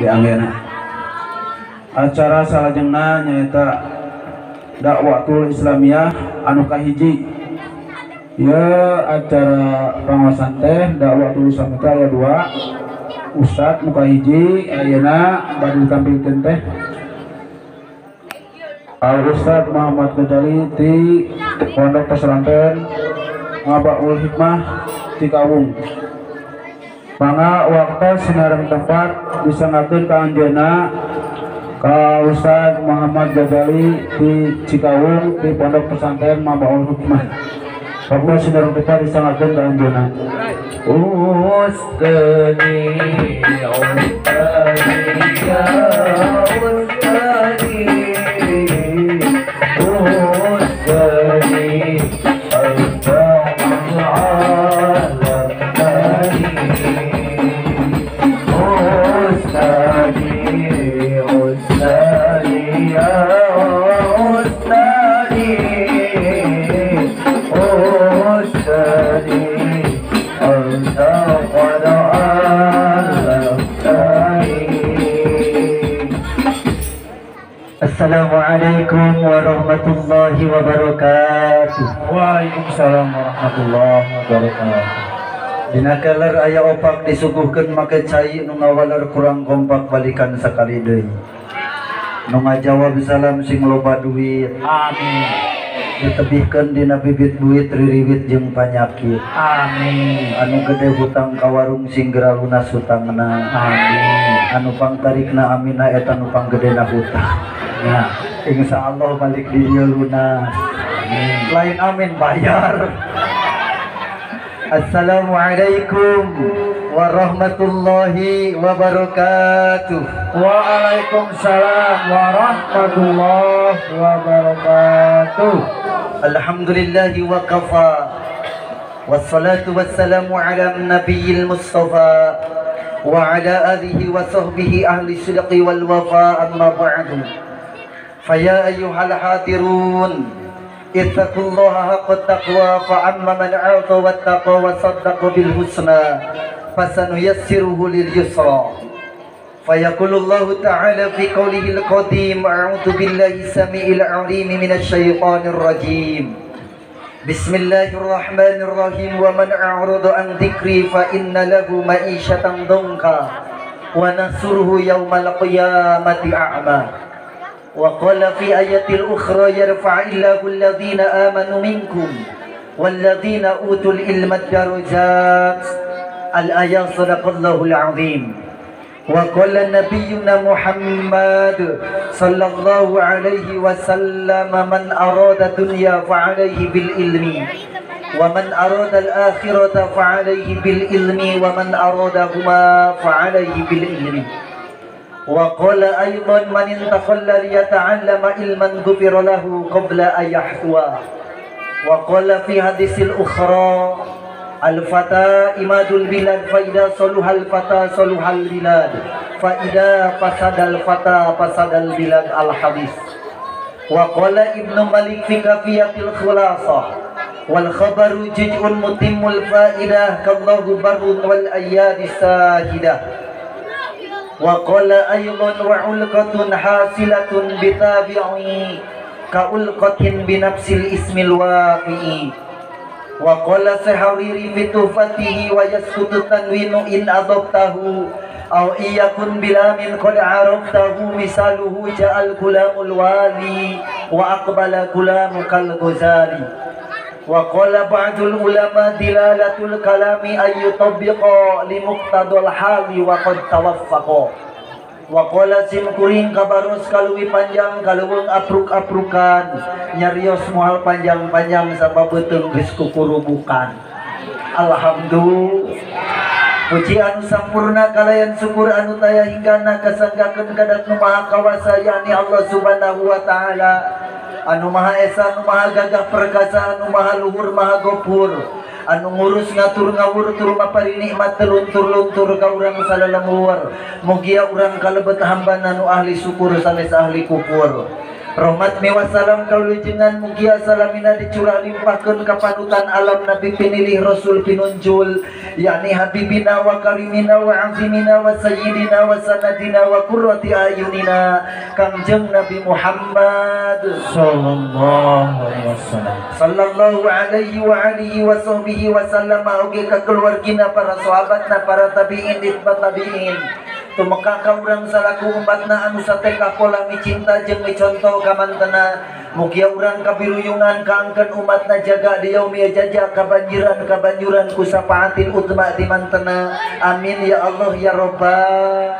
dianggena. Acara salajengna nyaeta Dakwatul Islamiyah anu kahiji. Ieu acara pangaosan teh Dakwatul Islamiyah teh aya dua ustad nu kahiji ayeuna bade ditampilkeun teh Al Ustad Muhammad Ghazali di Pondok Pesantren Mabaul Hikmah Cikawung. Mangga waktu sinareng tempat disanggakeun ka anjeunna ka Ustad Muhammad Ghazali di Cikawung di Pondok Pesantren Mabaul Hikmah. Waktu sinareng tempat disanggakeun ka anjeunna. Ustadi ustadi ya ustadi ustadi Assalamualaikum warahmatullahi wabarakatuh. Waalaikumsalam warahmatullahi wabarakatuh. Dina keler aya opak disuguhkeun make cai nu ngawaler kurang kompak balikan sakali deui. Nu ngajawab salam sing loba duit. Amin. Ditebihkeun dina bibit buit ririwit jeung panyakit. Amin. Anu gede hutang ka warung sing geura lunas hutangna. Amin. Anu pangtarikna amina eta nu panggedena hutang. Ya, insya Allah balik di dieu lunas. Amin. Lain amin bayar. Assalamualaikum warahmatullahi wabarakatuh. Waalaikumsalam warahmatullahi wabarakatuh. Alhamdulillahi wa kafa. Wassalatu wassalamu ala nabiyil mustafa wa ala alihi wa sahbihi ahli sidqi wal wafa, amma ba'du. Faya ayyuhal hadirun ittaqullaha haqqa taqwa fa amma man a'ta wattaqa wa saddaqa bil husna fasanuyassiruhu lil yusra. Fayaqulullahu ta'ala fi qawlihil qadim, a'udzu billahi samiil 'alim minasy syaithanir rajim. Bismillahirrahmanirrahim. Wa man a'rada an dzikri fa inna lahu ma'isyatan dhanka wa nahsuruhu yaumal qiyamati a'ma. Wa qala fi ayatil ukhra yarfa'illahu alladhina amanu minkum walladhina utul ilma darajat. Al-ayat sadaqallahul azim. Wa qala nabiyyuna Muhammad sallallahu alaihi wasallam, man arada dunya fa'alaihi bil ilmi wa man arada al-akhirata fa'alaihi bil ilmi wa man arada huma fa'alaihi bil ilmi. Wa qala aydan man intakhalla liyata'allama ilman ghufira lahu qabla an yahtuwa. Wa qala fi hadisil ukhra, al-fata imadul bilad fa idza saluhal fata saluhal bilad fa idza fasadal fata fasadal bilad. Al-hadis. Wa qala Ibnu Malik fi kafiyatil khulasah, wal khabaru juz'un mutimmul faidah kallahu barrun wal ayyadis sahidah. Wa qala aydan wa ulqatun hasilatun bitabi'i ka ulqatin binafsil ismil waqi'i. Wa qala sahariri fi tuhfatihi wa yasqutu tanwinu in adabtahu aw iyakun bilamin qad araftahu misaluhu ja'al gulamul wali wa aqbala gulamu kal ghazali. Wa qala ba'dul ulama dilalatul kalami ay yutabbiqa li muqtadal hali wa qad tawaffaqa. Wa qala sim kuring kabaros kaluwi panjang kaluweung apruk-aprukan nyarios moal panjang-panjang sabab beuteung geus kukurubukan. Alhamdulillah. Puji anu sampurna kalayan syukur anu taya hinggana kasanggakeun kadat nu maha kawasa yakni Allah Subhanahu wa taala, anu maha esa, anu maha gagah perkasa, anu maha luhur maha gopur, anu ngurus ngatur ngawur tur mapari nikmat teluntur-luntur ka urang salalemur. Mugia urang kalebet hamba anu ahli syukur sanes ahli kufur. Rahmat miwasalam kaulujengan mugia salamina dicurah limpahkeun ka panutan alam nabi pinilih rasul pinunjul yakni habibina wa karimina wa azimina wa sayyidina wa sanadina wa qurrati ayunina Kangjeng Nabi Muhammad sallallahu alaihi wasallam sallallahu alaihi wa alihi wa sahbihi wa sallama oge ka keluargina para sahabatna para tabi'in itba tabi'in tumeka ka urang salaku umatna anu sateka pola micinta jeung micontoh ka mantena mugia urang kabiruyungan kaangkeun umatna jaga di yaumi jaja kabanjiran kabanjuran ku sapaatin utma di mantena amin ya Allah ya Rabbal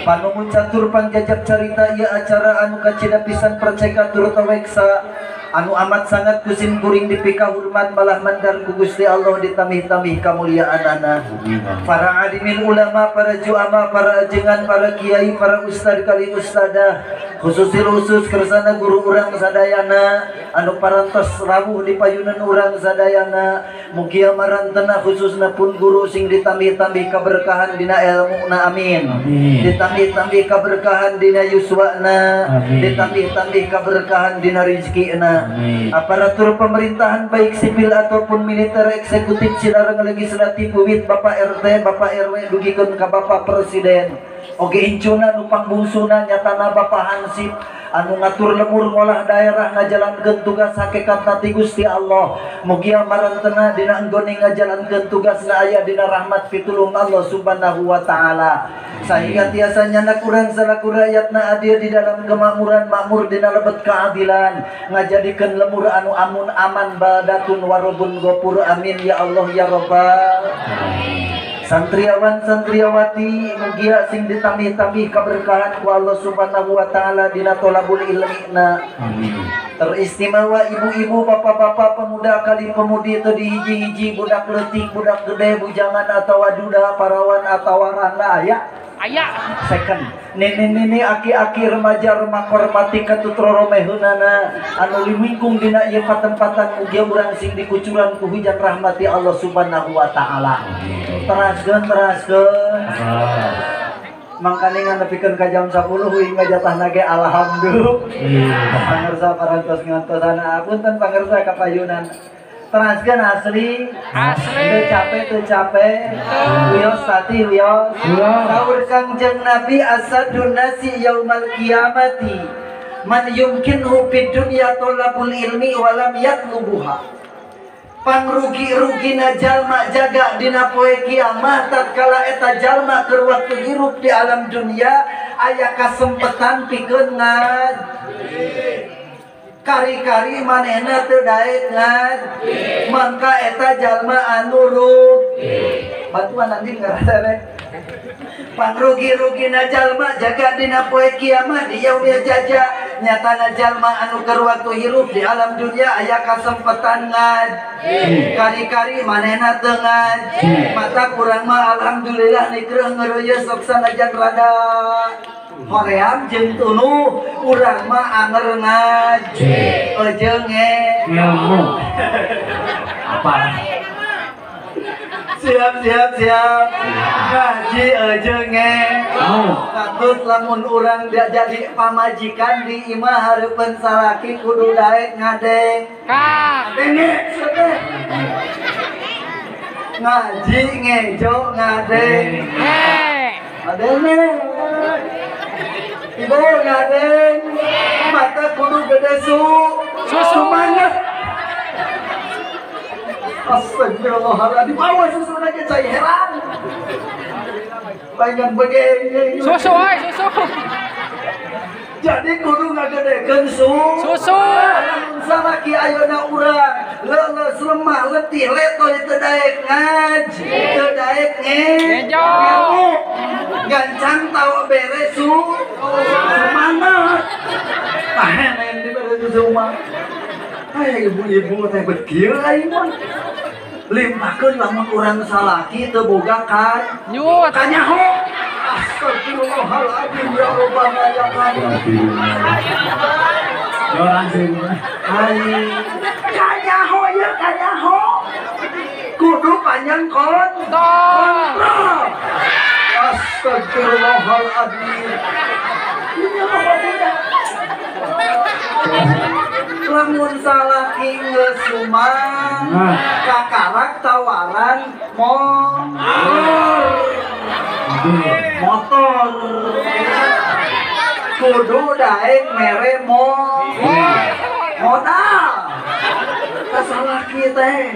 panumun catur pangjajab carita ieu acara anu kacida pisan perceka tur taweksa anu amat sangat kusim kuring dipika hormat malah mandar ku Gusti Allah ditamih-tamih kamuliaanana para alimin ulama para juama para ajengan para kiai para ustad kali ustadah khususil khusus kersana guru urang sadayana anu parantos rawuh di payunan urang sadayana mugia marantena khususna pun guru sing ditambih-tambih kaberkahan dina elmuna amin, amin. Ditambih-tambih kaberkahan dina yuswana, ditambih-tambih kaberkahan dina rizkina. Aparatur pemerintahan baik sipil ataupun militer eksekutif sinareng legislatif wit Bapak RT Bapak RW dugikeun ka Bapak Presiden oge incuna nu pangbungsuna nyatana Bapak Hansip anu ngatur lemur ngolah daerah ngajalankeun tugas hakikatna ti Gusti Allah mugia marantena dina anggone ngajalankeun tugasna aya dina rahmat pitulung Allah Subhanahu wa taala sehingga tiasa nyanak urang salaku rakyatna adil di dalam kemakmuran makmur dina lebet keadilan ngajadikeun lemur anu amun aman baldatun warobun gopur amin ya Allah ya Rabbal santriawan santriawati mugia sing ditambih-tambih keberkahan ku Allah Subhanahu wa taala dina tolabul ilmina amin. Teristimewa ibu-ibu bapak-bapak pemuda kali pemudi teu dihiji-hiji budak leutik budak gede bujangan atawa duda parawan atawa randa aya aya second nini-nini aki-aki remaja remakormati katutroromeheunana anu limingkung dina ieu patempatan mugia urang sing dikucuran ku hujan rahmati Allah Subhanahu wa taala. Teraskeun teraskeun mangkane nganepikeun ka jam 10 huing ngajatahna ge alhamdulillah. Pangersa parantos ngantosana apunten pangersa kapayunan. Teraskeun asli asli teu capek teu capek wios tati wios saur Kangjeng Nabi asadun nasi yaumal kiamati man yumkinhu fid dunya talabul ilmi wa lam yatlubuha pangrugi-rugina jalma jaga dina poe kiamat tatkala eta jalma keur waktu hirup di alam dunia aya kasempetan pikeun ngaji kari-kari manehna teu daek ngaji mangka eta jalma anu rugi bantuan nanti ngarasa we pangrugi-rugina jalma jaga dina poe kiamat di yaumil jaja nyatana jalma anu keur waktu hirup di alam dunia aya kasempetan ngaji kari-kari manehna teu ngaji mata kurang mah alhamdulillah nikreuh ngeureuyeuh sok sanajan rada hoream jeung tunu urang mah anger ngaji eujeung ilmu apa siap siap siap ngaji eujeung patut lamun urang jadi pamajikan di imah hareupeun salaki kudu daek ngadeng ngadenge ngaji ngejo ngadeng ngadenge ibu ngadeng mata kudu gede susu mana astagfirullahaladzim awas susu lagi saya heran banyak begini susu oi susu jadi kudu ngagedekeun susu salaki ayeuna urang leuleus lemah letih letoy teu daek ngaji teu daek ngejo gancang tau bere su mana tahan dibere susu mah aya ibu-ibu teh bet kieu aing mah limpahkeun lamun urang salaki teu boga kan nyut kanyaho astagfirullahaladzim ya Rabbana ya Karim kanyaho ya kanyaho kudu panjang kontrol astagfirullahaladzim ini apa budak Lamun salaki geus sumang kakarak tawaran motor kudu daek mere modal ka salaki teh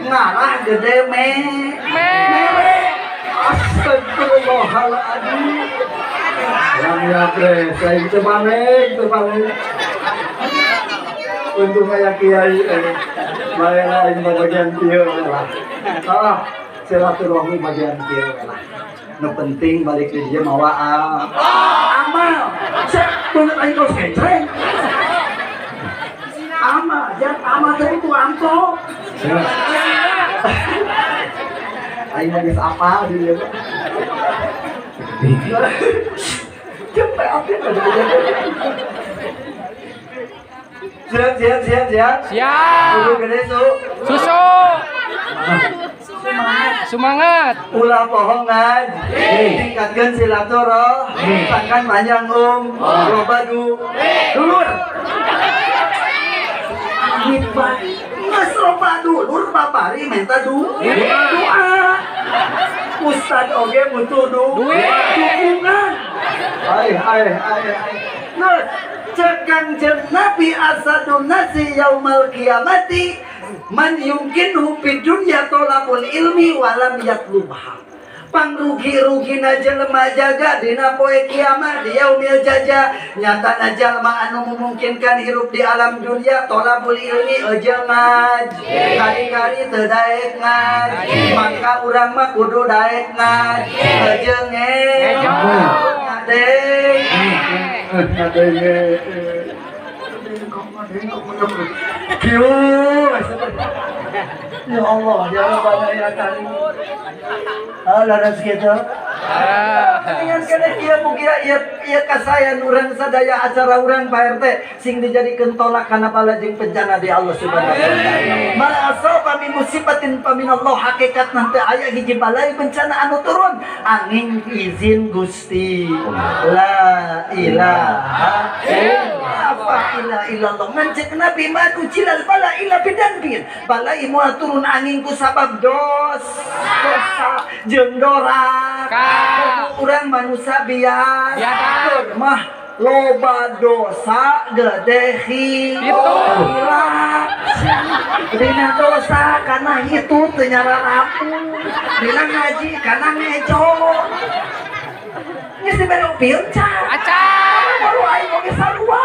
ngarah gede mere. Astagfirullahaladzim. Ya saya terbalik. Untung aya kiai bae lain bagian kieu lah. Ah, silaturahmi bagian kieu lah. Nu penting balik di dieu mawa amal. Cek beungeut aing kos kecreng. Amal, jangan amal teh itu amplop. Aing mah geus apal di dieu. Cepet api. Siap. Siap. Kudu gede su. Susu. Semangat. Ulah bohong ngaji. Tingkatkeun silaturahmi. Sangkan panjang loba dulur. Amit bae. Geus loba dulur babari menta doa. Ustad oge butuh dukungan. Ai. Nah, cek Kangjeng Nabi asadun nasi yaumal kiamati man yumkinhu fid dunya tolabul ilmi walam yatlubha. Pangrugi-rugina jelema jaga dina poe kiamat di yaumil jaja nyatana jalma anu memungkinkan hirup di alam dunia tolabul ilmi eujeung ngaji kari-kari teu daek ngaji maka urang mah kudu daek ngaji eujeung ngadeng kieu. Ya Allah, ya Allah ya karim. Laras gitu. Dengan kena kieu mugia ieu kasayan urang sadaya acara urang Pak RT sing dijadikeun tolak kana bala jeung bencana di Allah Subhanahu wa taala. Ma asaba min musibatin faminallah hakikatna teu aya hiji balai bencana anu turun angin izin Gusti. La ilaha illallah. Ngan cek Nabi ma tujilal bala illa bidanbin. Balai moal turun angin ku sabab dosa jeung doraka. Urang manusia biasa mah loba dosa gede hilap. Dina dosa karena itu teu nyararapu. Dina ngaji karena ngejo. Geus dibere upil can. Acan. Baru aing oge sarua.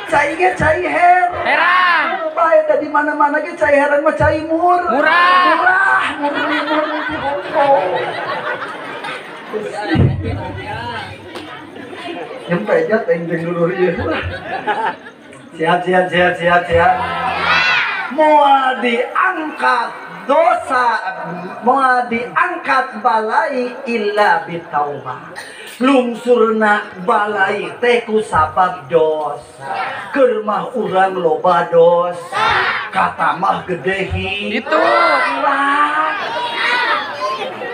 Cai ge cai heran. Bae da di mana-mana ge cai heran mah cai murah. Murah, murni murni hongkong. Nyampe aja aing jeung dulur ieu. Siap. Moal diangkat dosa, moal diangkat balai illa bitaubah. Lungsurna balai teh ku sabab dosa. Keur mah urang loba dosa, kata mah gede itu.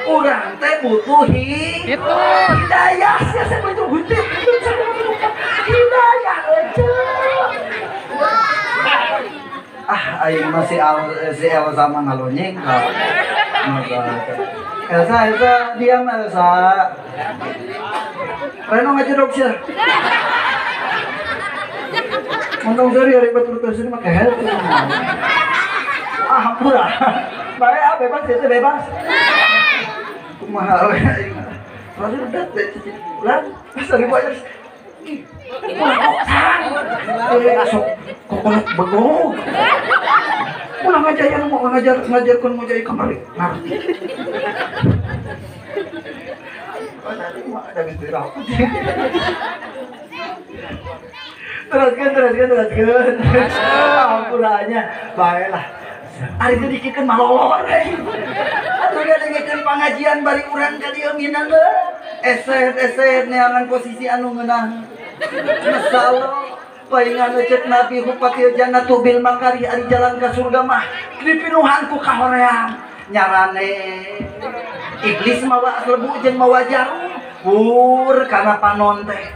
Urang teh butuh itu. Hidayah, sia butuh hidayah aja. Ah, aing masih si Elsa mah ngalonyeng. Elsa, diam Elsa. Reno ngajedog sia. Untung seri hari betul-betul sini mah kehet. Ah, hampura. Bae ah bebas itu bebas. Kumaha we aing. Lalu udah teh ulang, pas ari bayar. Ulah kokolot begog. Ulah ngajayan mau ngajarkeun mau jadi kamari. Ngarti. Ada geus diraput. Teruskeun. Hampuranya baelah. Ari teu dikikeun mah lolor. Atuh dengekeun pangajian bari urang ka dieu minang eset neangan posisi anu ngeunah. Masalah palingan cek Nabi hupatil jannatu bil makari ari jalan ka surga mah dipinuhan ku kahoream nyarane iblis mawa lebu jeung mawa jarum pur kana panon teh.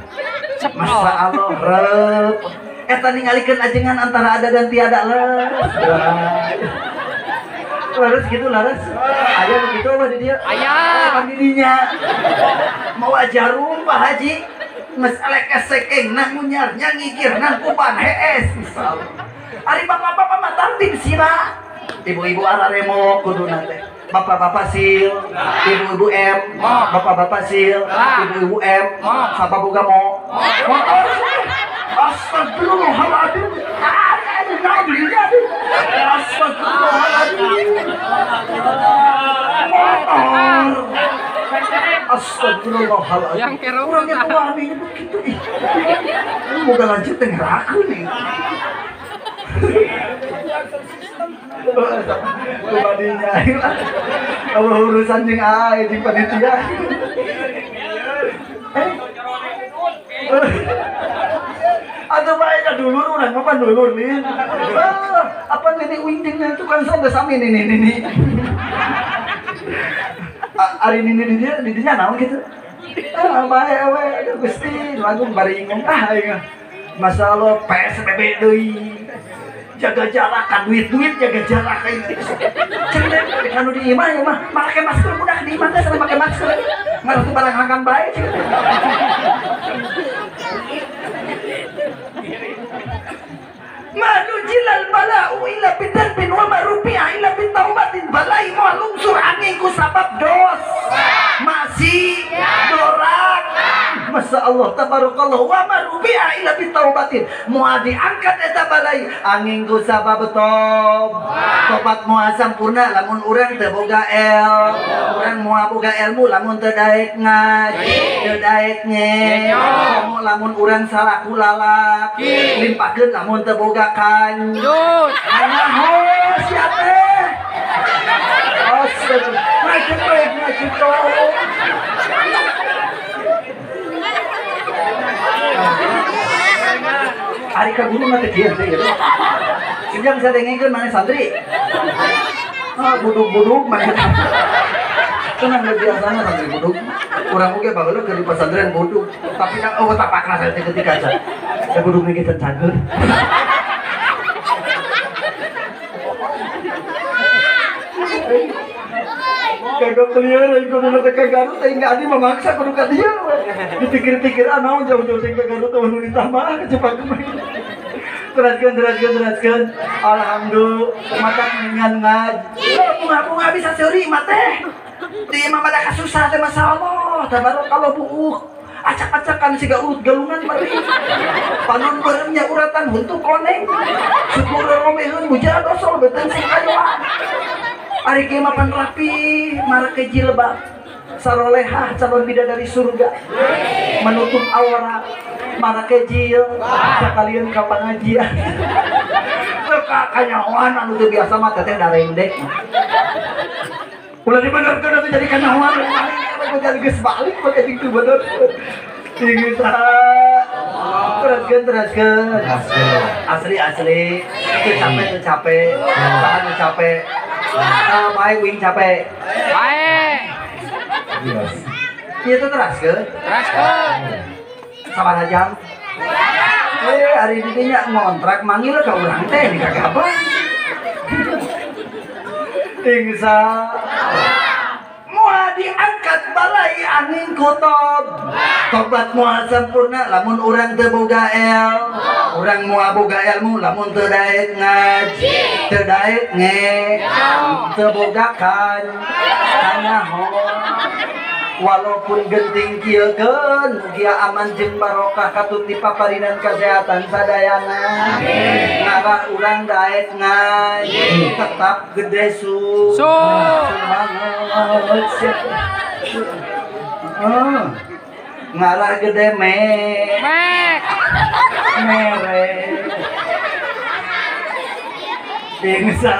Masa Allah rep Eta ningalikeun ajengan antara ada dan tiada leres. Leres gitu leres. Aya begitu apa di dia? Aya. Pan didinya. Mau ajarum Pak Haji. Geus elek esekeng nang ngunyar nya ngikir nang kupan hees. Ari bapak-bapak mah tartib sira. Ibu-ibu araremo kuduna teh. Bapak-bapak sil, ibu-ibu M, bapak-bapak sil, ibu-ibu M, sababoga mo. Motor. Astagfirullahaladzim. Astagfirullahaladzim. Motor. Astagfirullahaladzim. Yang kerok orangnya tua nih begitu ih. Ini moga lanjut denger aku nih. Kubadinya apa urusan jeung aing jeung panitia. Atau bae da dulur urang mah dulur nih. Apa nini uing jeung tukang soda sami nini nini. Ari nini di dieu di dinya naon kitu? Ah bae we aduh Gusti langsung baringung ah aing. Masalah PSBB deui. Jaga jarak kan duit-duit jaga jarak kayak gitu. Cerita kanu di imah ya mah make masker budak di imah teh sana make masker. Ngarep barang hangkan bae. Manujilal bala'u illa bidanbin wa marupi'a illa bitaubatin balai moal lungsur angin ku sabab dos masih dorak. Masya Allah tabarakallah wa marupi'a illa bitaubatin moal diangkat eta balai angin ku sabab tobat moal sampurna lamun urang teu boga el urang moal boga ilmu lamun teu daek ngaji teu daek nye lamun urang salah ku lalaki limpahkeun lamun teu boga kanjut anaho siapa astagfirullah ngaji ari ka guru mah teu kieu teh gitu. Cijang bisa dengengkeun maneh santri. Ah budug-budug maneh. Tenang biasana santri budug. Urang oge baheula keur di pesantren budug. Tapi kan eueuh tapakna saya teh ketika aja. Da budug ge can cager. Kagak clear, aing kudu teh ka Garut, aing adi memaksa kudu ka dieu we. Dipikir-pikir ah naon jauh-jauh teh ka Garut teh nu ditambah ke Jepang kemarin. Teraskeun. Alhamdulillah, mata mengan ngaji. Bunga-bunga bisa seuri mah teh. Di imah pada kasusah teh masyaallah, tabarakallah buuk. Acak-acakan siga urut galungan mari. Panon beureumnya uratan huntu koneng. Syukur romeheun bujana dosol beuteung sing kayoan. Ari kieu mah pan rapi, marake jilbab. Sarolehah calon bidadari surga. Menutup aurat, marake jil, sakalian ka pangajian. Teu kanyahoan anu teu biasa mah teteh darendek. Ulah dibenerkeun atuh jadi kanyahoan balik jadi geus balik make jeung teu bener. Tinggi saha. Teraskeun. Asli. Teu capek, tahan teu capek. Bae wing capek. Bae. Ieu teh teraskeun. Teraskeun. Sabaraha jam? Ari di dinya ngontrak manggil ka urang teh di kagabang. Tingsa. Moal diangkat balai angin ku tobat moal sempurna lamun urang teu boga el urang moal boga ilmu lamun teu daek ngaji teu daek nge teu boga kan kanyaho walaupun genting kieu keun mugia aman jeung barokah katut di paparinan kesehatan sadayana ngarah urang daek ngaji tetap gede semangat ngarah gede mek mere bingsa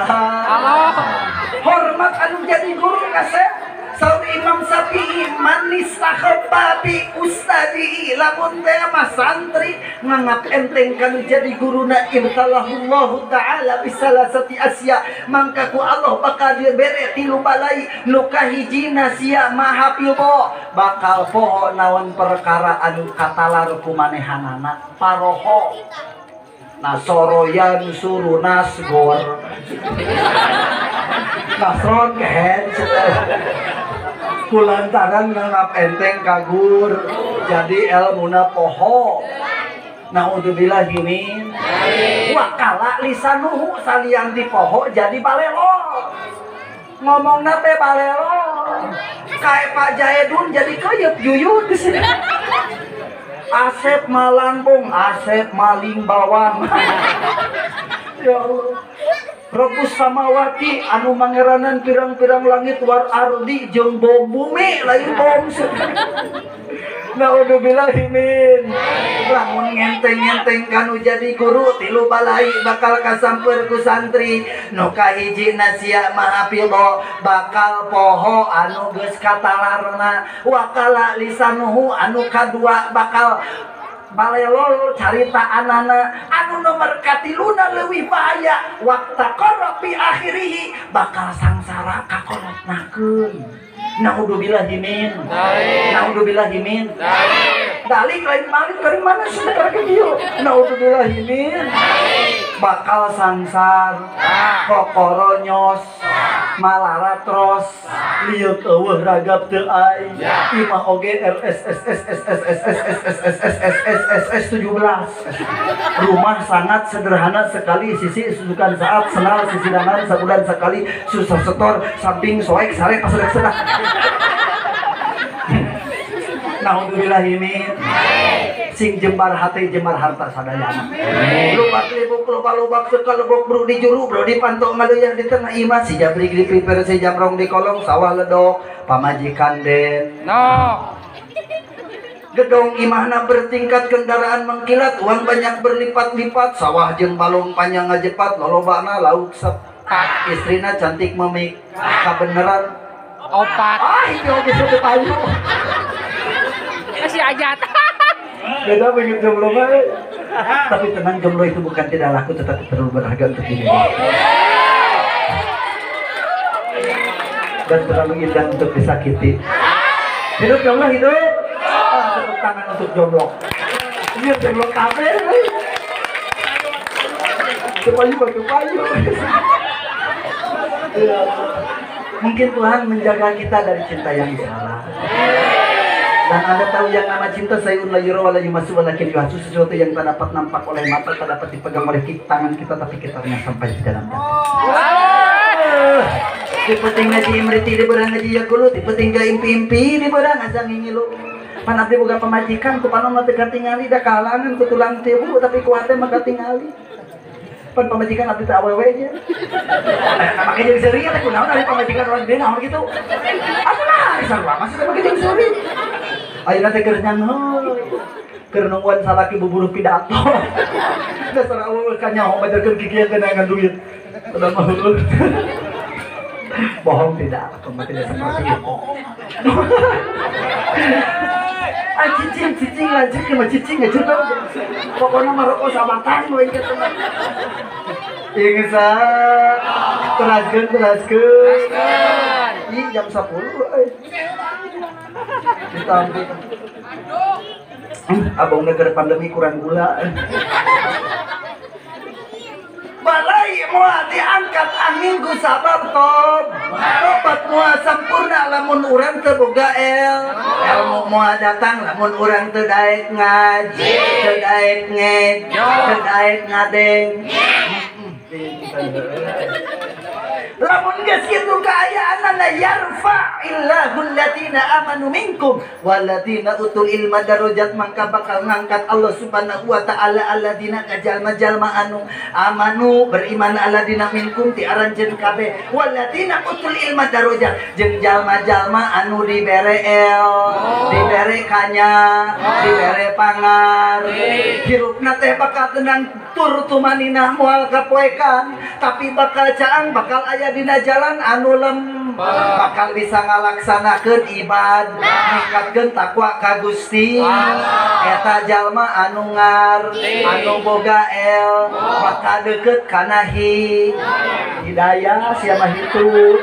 hormat anu jadi guru kasep. Saur Imam Syafi'i manis sahababi ustadi lamun teh mah santri nganggap enteng kanu jadi guruna ibtalahullahu ta'ala bisalasati asya mangka ku Allah bakal dibere tilu balai nu kahijina sia maha pilbo bakal poho naon perkara anu katalar ku manehanana paroho. Nasoro yansuru nasgor. Nasron kehen kulantaran nangap enteng kagur jadi elmuna poho. Naudzubillah min wakala lisanuhu salian di poho jadi balelo. Ngomongna teh balelo. Kae Pak Jaedun jadi keyep yuyun di sini. Asep malambung, Asep maling bawang. Ya Allah. Rabbus samawati anu mangeranan pirang-pirang langit war ardi jeung bom bumi lain bom. Naudzubillahi min. Lamun ngenteng-ngenteng kanu jadi guru tilu balai bakal kasamper ku santri. Nu kahiji nasia mahafidho bakal poho anu geus katalarna. Wakala lisanuhu anu kadua bakal balelol carita anana. Anu nomor katiluna leuwih bahaya wakta qara fi akhirihi bakal sangsara kakolotnakeun. Naudzubillahi min. Naudzubillahi min. Dalik lain balik dari mana sih ke dieu? Naudzubillahi min. Bakal sangsar, kokoronyos, malaratros, lieu eueuh ragap teu ai. Imah oge R S S S S S S S S S S S S S S S 17. Rumah sangat sederhana sekali, sisi susukan saat senal sisi danan sabulan sekali, susah setor, samping soek sare pasedek sedak. Naudzubillahi min. Sing jembar hati jembar harta sadayana. Lubak libuk loba lubak sekalebok bro di juru bro di pantok ngaluyar di tengah imah si jabrik di piper si jamrong di kolong sawah ledok pamajikan den. No. Gedong imahna bertingkat kendaraan mengkilat uang banyak berlipat-lipat sawah jeung balong panjang ngajepat lolobana lauk sepat istrina cantik memik kabeneran opat. Ah, itu oge satu payu. Masih ajat. Beda begitu jomblo mah. Tapi tenang, jomblo itu bukan tidak laku tetapi terlalu berharga untuk diri. Dan terlalu indah untuk disakiti. Hidup jomblo hidup. Ah, tepuk tangan untuk jomblo. Ini jomblo kafe. Kepayu kepayu. Ya. Mungkin Tuhan menjaga kita dari cinta yang salah. Dan Anda tahu yang nama cinta sayun la yura wala yumasu walakin yuhasu, sesuatu yang tak dapat nampak oleh mata, tak dapat dipegang oleh tangan kita, tapi kita sampai di dalam hati. Di penting ngaji imriti di berang ngaji yagulu, di penting ga impi-impi di berang ngajang ngilu. Pan abdi boga pamajikan ku panon mah teu katingali da kahalangan ku tulang tibu tapi ku hate mah katingali. Pan pamajikan abdi teh awewe nya. Make jeung seuri teh kunaon ari pamajikan urang gede naon kitu. Atuh nah sarua maksudna make jeung seuri. Ayeuna teh keur nyangheuy. Keur nungguan salaki buburu pidato. Dasar awewe kanyaho majarkeun kikieu teh neangan duit. Udah mah heueuh. Bohong tidak, aku mah tidak seperti itu. Ah cicing cicing lanjut ke mah cicing aja tuh. Pokoknya maroko sabatan we kitu mah. Ingsa teraskeun teraskeun. Ih jam 10 euy. Kita ambil. Abang negara pandemi kurang gula. Balai moal diangkat angin ku sabab tob. Tobat moal sampurna lamun urang teu boga ilmu moal datang lamun urang teu daek ngaji, teu daek ngejo, teu daek ngadeng. Lamun geus kitu kaayaanana yarfa'illahu alladziina amanu minkum walladziina utul ilma darajat, mangka bakal ngangkat Allah Subhanahu wa taala alladziina ka jalma-jalma anu amanu beriman alladziina minkum ti aranjeun kabeh walladziina utul ilma darajat jeung jalma-jalma anu dibere el, dibere kanya, dibere pangar, hirupna teh bakal tenang tur tumaninah moal kapoekan tapi bakal caang bakal aya dina jalan anu lembah bakal bisa ngalaksanakeun ibad ningkatkeun takwa ka Gusti eta jalma anu ngar anu boga el bakal deukeut kana hidayah sia mah hitu.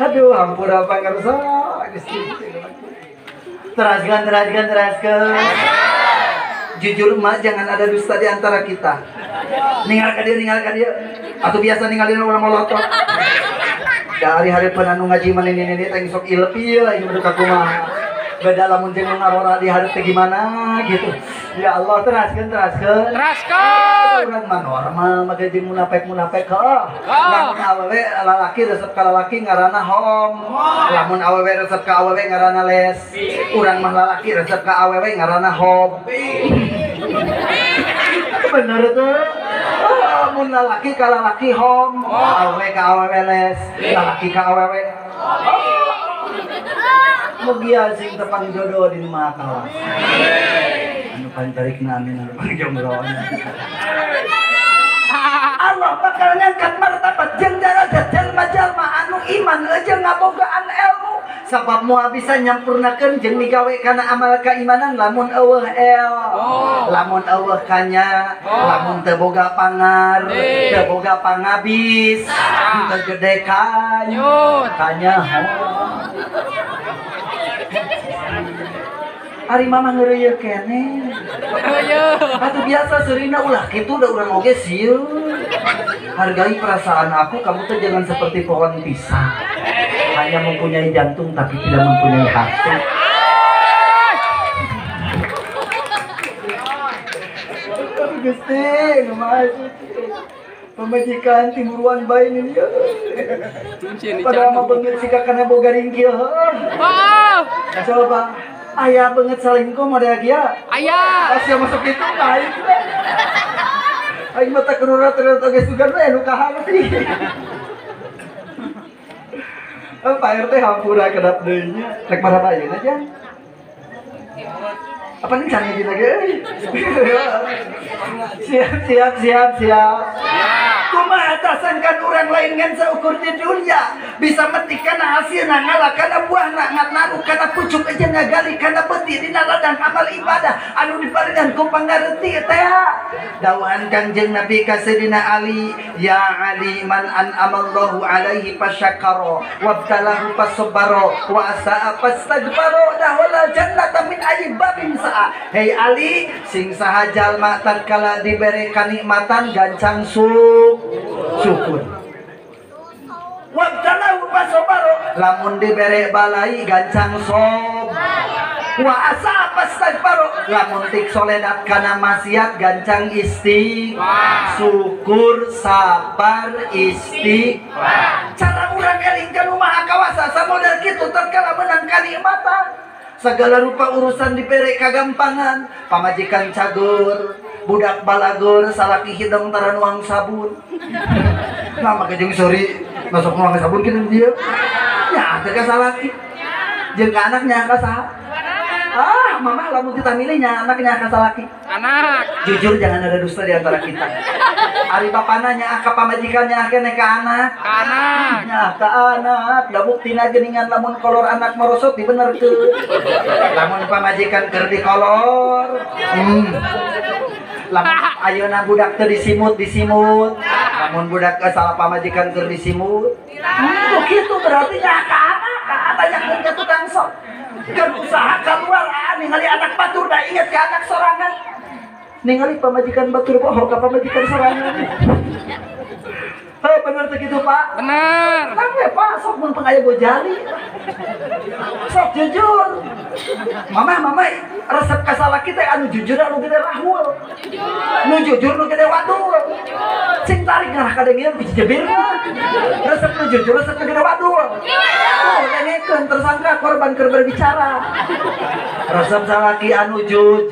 Aduh hampura pangarsa Gusti. Teraskeun teraskeun teraskeun. Jujur mah jangan ada dusta di antara kita. Ninggal ka dieu, atau biasa ninggalin orang molotot. Dari hari penanu ngaji mana ini teh sok ilfil ieu mah kumaha. Beda lamun jeung ngarora di hareup teh gimana gitu. Ya Allah teraskeun. Teraskeun. Urang mah normal make jeung munafik heuh. Lamun awewe lalaki resep ka lalaki ngaranna hom. Lamun awewe resep ka awewe ngaranna les. Urang mah lalaki resep ka awewe ngaranna hob. Bener tuh. Mun lalaki ka lalaki hom, awewe ka awewe les, lalaki ka awewe. Mugia sing tepang jodoh di rumah kawas. Anu pancarikna amin anu pangjombroan. Allah bakal ngangkat martabat jeung darajat jalma-jalma anu iman jeung ngabogaan ilmu. Sabab moal bisa nyampurnakeun jeung migawe kana amal keimanan lamun eueuh el, lamun eueuh kanya, lamun teu boga pangar, teu boga pangabis, teu gede kanyut, kanya. Ari mama ngeureuyeun keneh. Atuh biasa seurina ulah kitu da urang oge sieun. Hargai perasaan aku, kamu tuh jangan seperti pohon pisang. Hanya mempunyai jantung tapi tidak mempunyai hati. Gusti, lumayan. Pemajikan timuruan bae ini ya. Padahal mah beungeut sika kana boga ringkil heuh. Coba aya beungeut salingkuh model kieu. Aya. Pas yang masuk itu aing. Aing mah teh kerurat oge sugan we nu kaharti. Pak RT hampura kedap deui nya. Rek marah ayeuna aja. Apa nih cara ngaji lagi? Siap. Kumaha tasangkan orang lain ngan saukur di dunia bisa metik kana hasilna ngalah kana buahna ngatnaru kana pucuk aja ngagali kana beti dina ladang amal ibadah anu diparingan ku pangareti teh. Dawuhan Kangjeng Nabi ka Sayyidina Ali, ya Ali man an'amallahu alaihi fasyakara wabtalahu fasabara wa asaa fastaghfara dahula jannata min ayyi babin sa'a. Hei Ali, sing saha jalma tatkala dibere kanikmatan gancang syukur. Wabtalahu fasabara, lamun dibere balai gancang sob. Wa asa fastaghfara, lamun tik soledat kana maksiat gancang istighfar. Syukur, sabar, istighfar. Cara urang eling ka nu Maha Kawasa samodel kitu tatkala menang kanikmatan. Segala rupa urusan dibere kagampangan, pamajikan cagur, budak balagur, salaki hidung tara nuang sabun. Nah, make jeung sori masuk nuang sabun kitu dia. Ya, teh ka salaki. Jeung ka anaknya ka saha? Ah, mama lamun kita milihnya anaknya ka salaki. Anak. Jujur jangan ada dusta di antara kita. Ari bapana nya ka pamajikannya keneh ka anak. Ka anak. Nya ka anak, da buktina geuningan lamun kolor anak merosot dibenerkeun. Lamun pamajikan keur dikolor. Lamun ayeuna budak teu disimut, disimut. Lamun budak salah pamajikan keur disimut. Kitu berarti nya ka anak, ka tanyakeun ka tukang sok. Keur usaha keluar ningali anak batur da inget ka anak sorangan. Ningali pamajikan batur bohong ka pamajikan sorangan. Hei, bener teh kitu, Pak? Bener. Kenapa Pak? Sok mun pengaya gojali. Sok jujur. Mama resep ka salaki teh anu jujur anu gede rahul. Nu jujur nu gede wadul. Sing tarik ngarah kadengeun ku jejebirna. Resep nu jujur resep nu gede wadul. Tuh dengekeun tersangka korban keur berbicara. Resep salaki anu juj,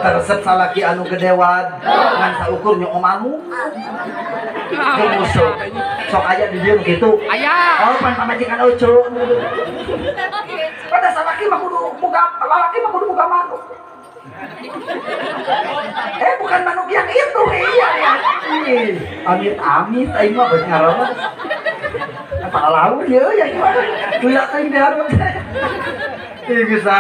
resep salaki anu gede wad, ngan saukur nyo omamu. Musuh. Sok aya di dieu kitu. Aya. Oh, pan pamajikan ojo. Pada salaki mah kudu boga, lalaki mah kudu boga manuk. Bukan manuk yang itu, iya ya. Amit-amit aing mah beus ngaran. Apa laur ieu ya gimana? Kuya teh di hareup teh. Ih bisa.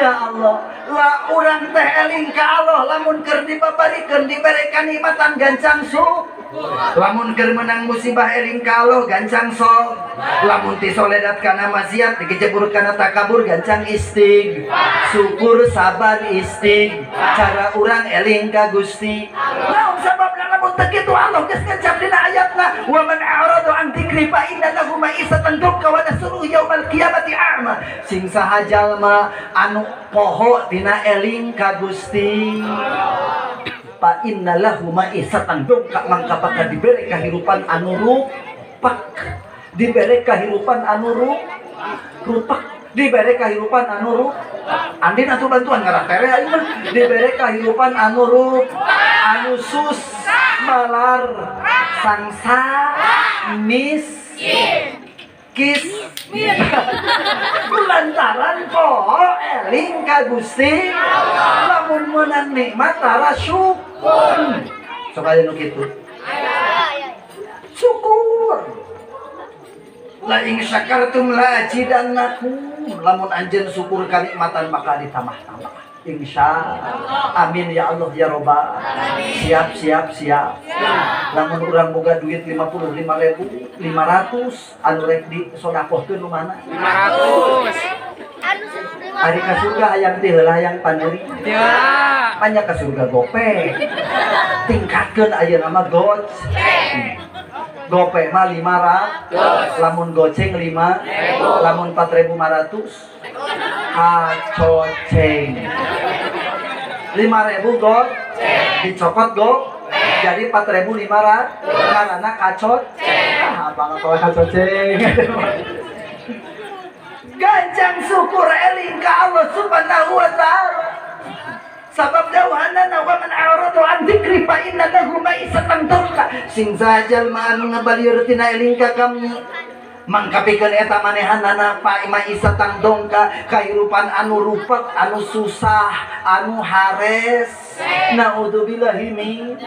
Ya Allah. Lah urang teh eling ka Allah lamun keur dibabarikeun dibere kanikmatan gancang syukur. Lamun keur meunang musibah eling ka Allah gancang sok. Lamun ti soledat kana maksiat dikejebur kana takabur gancang istig. Syukur sabar istig. Cara urang eling ka Gusti. Naon sababna lamun teu kitu Allah geus ngecap dina ayatna wa man a'rada an dzikri fa inna lahu ma'isatan dhanka wa nahsyuruhu yaumal qiyamati a'ma. Sing saha jalma anu poho dina eling ka Gusti. Fa inna lahu ma'isatan dongka mangka bakal dibere kahirupan anu rupak, dibere kahirupan anu rupak, dibere kahirupan anu rupak. Andin atuh bantuan ngarah tere aing mah. Dibere kahirupan anu rupak, anu sus, malar, sangsa, mis, kis. Lantaran poho eling ka Gusti, lamun meunang nikmat tara syukur. Sok aya nu kitu. Syukur. La in syakartum la azidannakum. Lamun anjeun syukur kanikmatan maka ditambah-tambah. Insya amin ya Allah ya Robbal. Siap siap siap. Lamun urang boga duit 55.500 anu rek di sodakohkeun nu mana? 500. Ari ka surga hayang teh heula hayang pandeuri. Teu. Panya ka surga gope. Tingkatkeun ayeuna mah goceng. Gope mah 500, lamun goceng 5, lamun 4.500 kacoceng. 5.000 go dicokot go jadi 4.500 karena kacot. Ah, abang apa kacoceng. Gancang syukur eling ka Allah Subhanahu wa taala. Sabab dawuhanana wa man a'rada an dzikri fa inna lahu ma'isatan dhanka. Sing saha jalma anu ngabalieur tina eling ka kami mangkapikeun eta manehanana fa ma'isatan dongka kahirupan anu rupak, anu susah, anu hares. Naudzubillahi min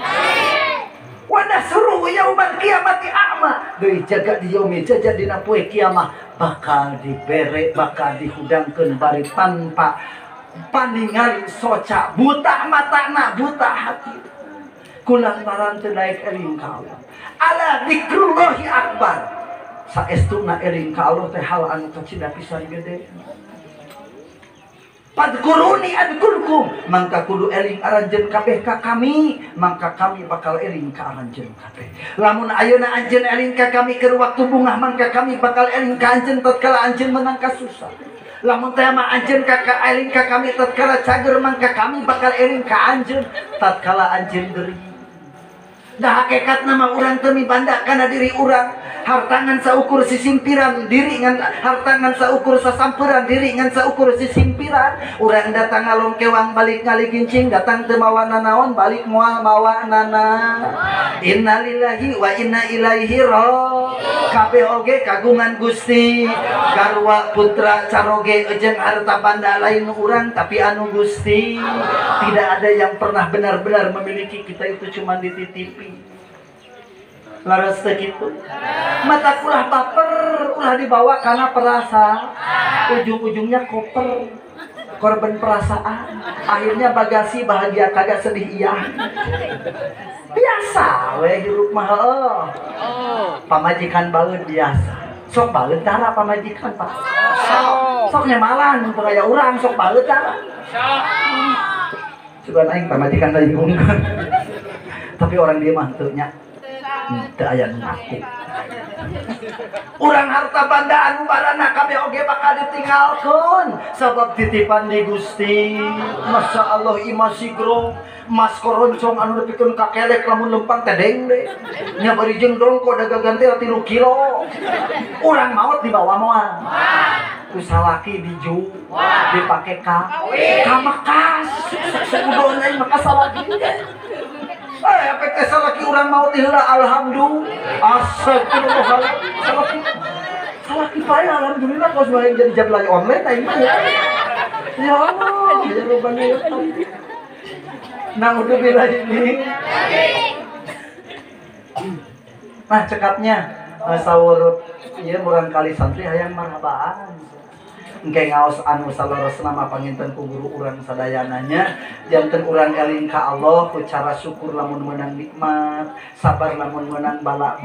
wa nasruhu yaumal qiyamati a'ma. Deui jaga di yaumi jaja dina poe kiamah bakal dibere, bakal dihudangkeun bari tanpa paningali soca, buta matana, buta hati. Kulantaran teu daek eling ka Allah. Ala dzikrullahi akbar. Saestuna eling ka Allah teh hal anu kacida pisan gede. Fadkuruni adkurkum, mangka kudu eling aranjeun kabeh ka kami, mangka kami bakal eling ka aranjeun kabeh. Lamun ayeuna anjeun eling ka kami keur waktu bungah, mangka kami bakal eling ka anjeun tatkala anjeun menang kasusah. Lamun teh mah anjeun ka eling ka kami tatkala cager, mangka kami bakal eling ka anjeun tatkala anjeun deui. Dah hakikatna mah urang teu mibanda kana diri urang. Hartangan saukur sisimpiran diri ngan hartangan saukur sasamperan diri ngan saukur sisimpiran. Urang datang ngalongkewang balik ngaligincing, datang teu mawa nanaon balik moal mawa nana. Innalillahi wa inna ilaihi raji'un. Kabeh oge kagungan Gusti. Garwa putra caroge jeung harta banda lain urang tapi anu Gusti. Tidak ada yang pernah benar-benar memiliki kita, itu cuma dititipi. Laras segitu mata ulah baper, ulah dibawa karena perasa, ujung-ujungnya koper, korban perasaan, akhirnya bagasi bahagia kagak sedih iya. Biasa we hirup mah heuh. Pamajikan baeun biasa. Sok baeun tara pamajikan Pak. Sok nyamalan mun aya urang sok baeun tara. Sok. Sugan aing pamajikan tadi. Tapi orang dia mah teu nya. Teu aya nu ngaku. Urang harta banda anu barana kabeh oge bakal ditinggalkeun sabab titipan di Gusti. Masya Allah imah sigro mas koroncong anu nepikeun ka kelek lamun lempang teh deng de. Nya bari jeung dongko dagang teh 3 kilo. Urang maot dibawa moal. Ku salaki diju dipake ka ka Mekas. Saudon aing mah salaki. Apa teh salaki urang maot heula alhamdulillah. Astagfirullahaladzim. Salaki salaki pae alhamdulillah kos wae jadi jablay online aing mah ya. Ya Allah, ya Rabbana ya Allah. Naudzubillah ini. Nah, cekapnya sahur ieu murang kali santri hayang marhabaan. Engke ngaos anu saleresna mah panginten ku guru urang sadayananya janten urang eling ka Allah ku cara syukur lamun meunang nikmat, sabar lamun meunang bala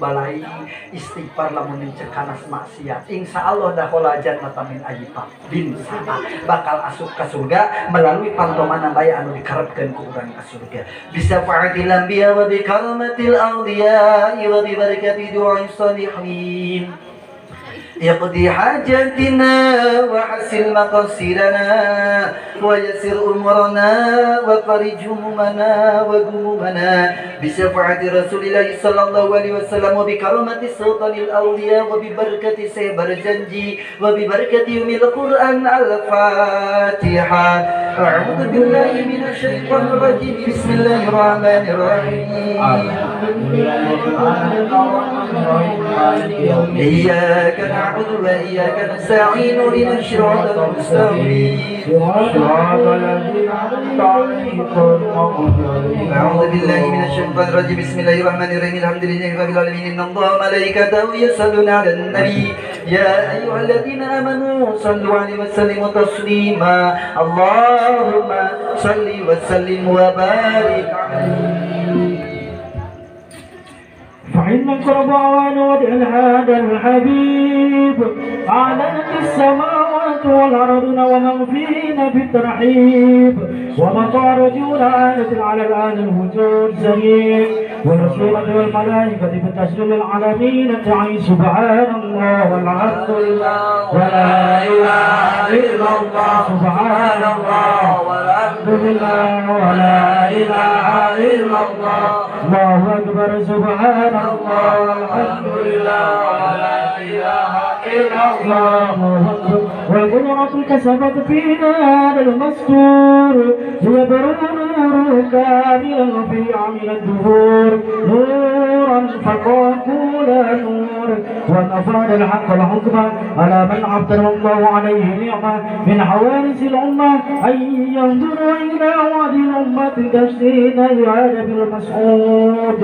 balai, istighfar lamun nincekanas maksiat. Insyaallah dakhala jannata min ayyiba bin sa'a bakal asup ka surga melalui pantomana bae anu dikarepkeun ku urang ka surga. Bisa fa'atil anbiya wa bi karamatil awliya wa bi barakati du'a salihin. يقضي حاجتنا وحسن مقاصدنا ويسر أمورنا وفرج همومنا وغمومنا بشفاعة رسول الله صلى الله عليه وسلم وبكرامة سلطان الأولياء وببركة سيبر جنجي وببركة يوم القرآن. الفاتحة. أعوذ بالله من الشيطان الرجيم. بسم الله الرحمن الرحيم. إياك نعبد وإياك نستعين اهدنا الصراط المستقيم صراط الذين أنعمت عليهم غير المغضوب عليهم. أعوذ بالله من الشيطان الرجيم. بسم الله الرحمن الرحيم. الحمد لله رب العالمين. إن الله وملائكته يصلون على النبي يا أيها الذين آمنوا صلوا عليه وسلموا تسليما. اللهم صل وسلم وبارك عليه. فإن القرب أوان ودع هذا الحبيب أعلنت السماوات والأرض ومن فيهن بالترحيب ومطارجون آية على الآن الوجود زين والرسول والملائكة بالتسليم العالمين تعي سبحان الله والحمد لله ولا إله إلا الله سبحان الله والحمد لله ولا إله إلا الله الله أكبر سبحان الله والحمد لله ولا إله إلا الله. والقدرة كسبت فينا هذا المستور ليبرو نور كاملا في عمل الدهور نورا فقال نور ونفاد الحق الحكمة على من عبدنا الله عليه نعمة من حوارث الأمة أن ينظروا إلى وعد الأمة تشديد العادة بالمسعود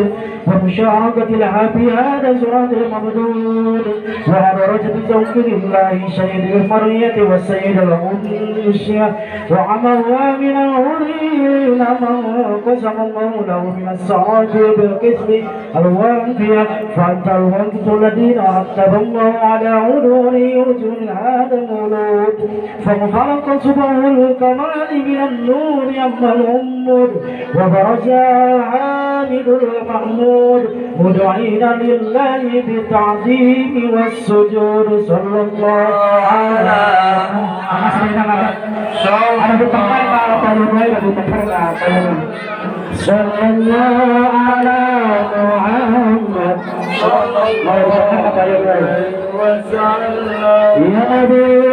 ومشاركة لها في هذا الصراط الممدود وعبرة بزوج الله سيد القرية والسيد الأنسية وعمرها من العرين من قسم الله له من السعادة بالقسم الوافية فأنت الوقت الذين رتب الله على عدول وجه هذا المولود فانفرق صبح الكمال من النور أما الأمر وبرز حامد المحمود مدعين لله بالتعظيم والسجود صلى الله على صلى الله على محمد صلى الله عليه وسلم. يا نبي